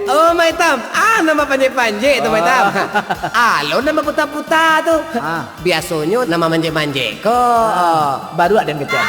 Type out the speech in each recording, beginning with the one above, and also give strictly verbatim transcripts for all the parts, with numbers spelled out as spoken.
Oh, Mak Itam. Ah, nan bapanjek-panjek tu, Mak Itam. Ah. Alun nan baputa-puta tu. Ah. Biasonyo nan bamanjek-manjek ko. Ah. Baruak den kecek.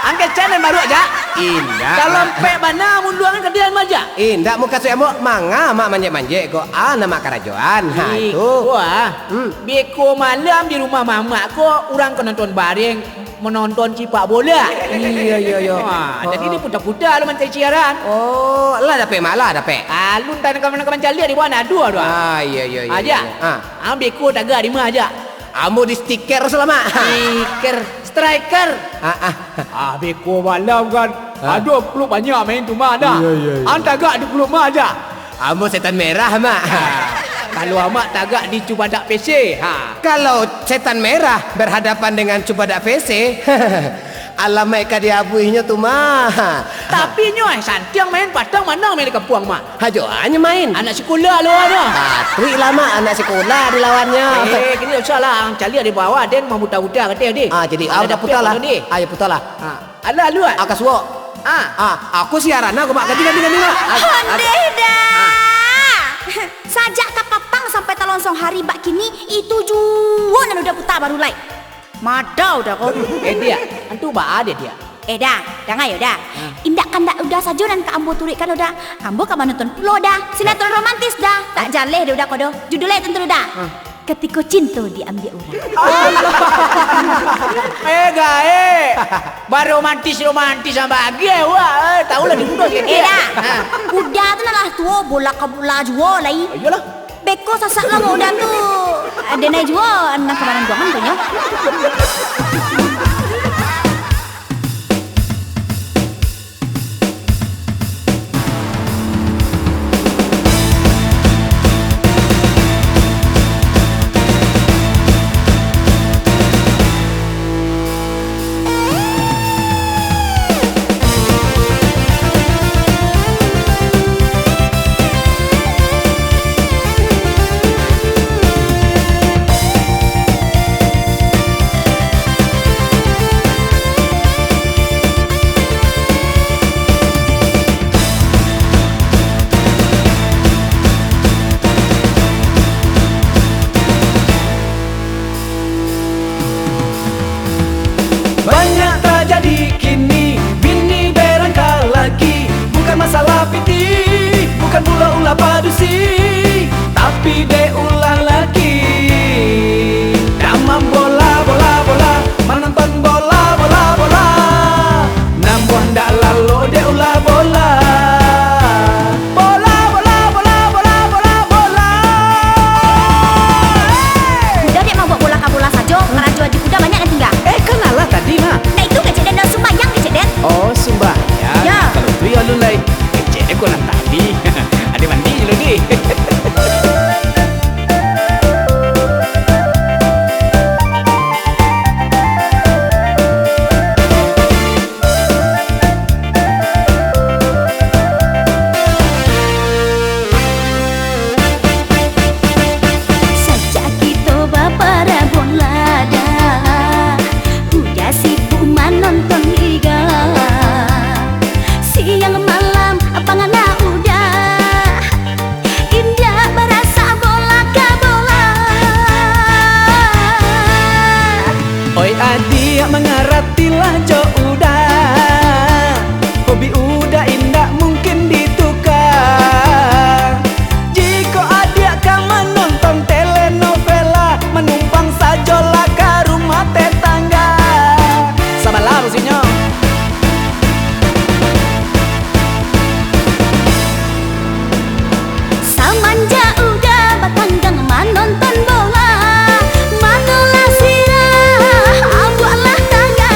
Ang kecek nan baruak, Jak? Indak, Mak. Kalau ampek bana munduangan ka den, Mak, Jak? Indak, mukasuik ambo, manga Mak manjek-manjek ko. Ah, nan Mak karajoan. Ha, itu. Wah. Hmm. Beko malam di rumah mamak ko, urang ka nonton bareng. Manonton sipak bola. Iyo, iyo, iyo. Wah, jadi diputa-puta lo mancari siaran. Oh, lah dapek, Mak, lah dapek. Alun tanang ka mancaliak di bawah nado tu. Ah, iyo, iyo, iyo, Aja. Iyo. Ah. Ambo ko tagak di ma, Jak? Ambo di stiker, Mak. Stiker, striker. Ah, ah. Ah, beko malam kan. Ah. Ado klub banyak main tu, Mak, dah. Iyo, iyo, iyo. Ang tagak di klub ma, Jak? Ambo Setan Merah, Mak. Kalau amak tagak di Cubadak P C, ha. Kalau Setan Merah berhadapan dengan Cubadak P C, alamaik ka diabuihnyo tu, Mak. Tapi nyo, eh, santiang main patang manang main di kampuang, Mak. Hajo, hanyo main. Anak sikolah lo, ado. Patuik lah, Mak, anak sikolah dilawannyo. Eh, kini usah lah, ang caliak di bawah, den mamuta-muta kateh, deh. Ah, jadi, ah, udah puta lah. Ayo, puta lah. Ha. Alah, aluan. Ah, kasuo. Ah. Ah, aku siaran aku, Mak. Ganti, ganti, ganti, Mak. Ah, ah. Ondeh dah. Ah. Sajak kapatang sampai talonsong hari bak kini, itu juo nan udah puta baru lai. Madau dah kau. Eh, Diak. Antu baa deh, Diak? Eh, dah. Dangai yo, dah. Ah. Indak kandak udah sajo nan ka ambo turuikkan, dah. Ambo ka manonton pulo, dah. Sinetron romantis, dah. Tak jaleh deh udah ko, doh. Judulnyo tantu, dah. Ah. Katiko Cinto Diambiak Urang. Eh, gaek. Baromantis-romantis ang bagai, wak. Eh, tahu lah, diundo sikit. Eh, dah. Ha. Uda tu nan lah tuo, bola ka bola juo lai. Iyolah. Beko sasak lah, Uda tu. Denai juo, anak kamanan guangan tu nyo. Banyak tajadi kini, bini berangka laki. Bukan masalah pitih, bukan pulo ulah padusi, tapi dek ulah laki. Damam bola, bola, bola, manonton bola, bola, bola. Namuah ndak lalok dek ulah bola. Bola, bola, bola, bola, bola, bola. Hei! Uda dek mambuek bola ka bola sajo, karajo Aji Kuda banyak nan tingga. Eh, kan alah tadi, Mak. Nah, itu kecek den, sumbayang kecek den. Oh, sumbayang. Ya. Kalau tu yo alun lai. Kecek den ko nan tadi. Ado mandi dulu, di. Sajak kito baparabola dah, Uda sibuk manonton liga. Siang malam pangana Uda, indak barasak bola ka bola. Oi adiak, mangaratilah jo Uda. Hobi Uda indak mungkin dituka. Jikok adiak ka manonton telenovela, manumpang sajolah ka rumah tetangga. Sabalah mukasuiknyo. Samanjak Uda batanggang manonton bola, manolah sirah, ambuaklah tangga.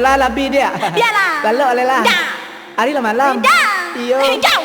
Lah, labiah, Diak. Bialah. Lalok lai lah. Dah. Ari lah malam. Dah. Iyo. Dah.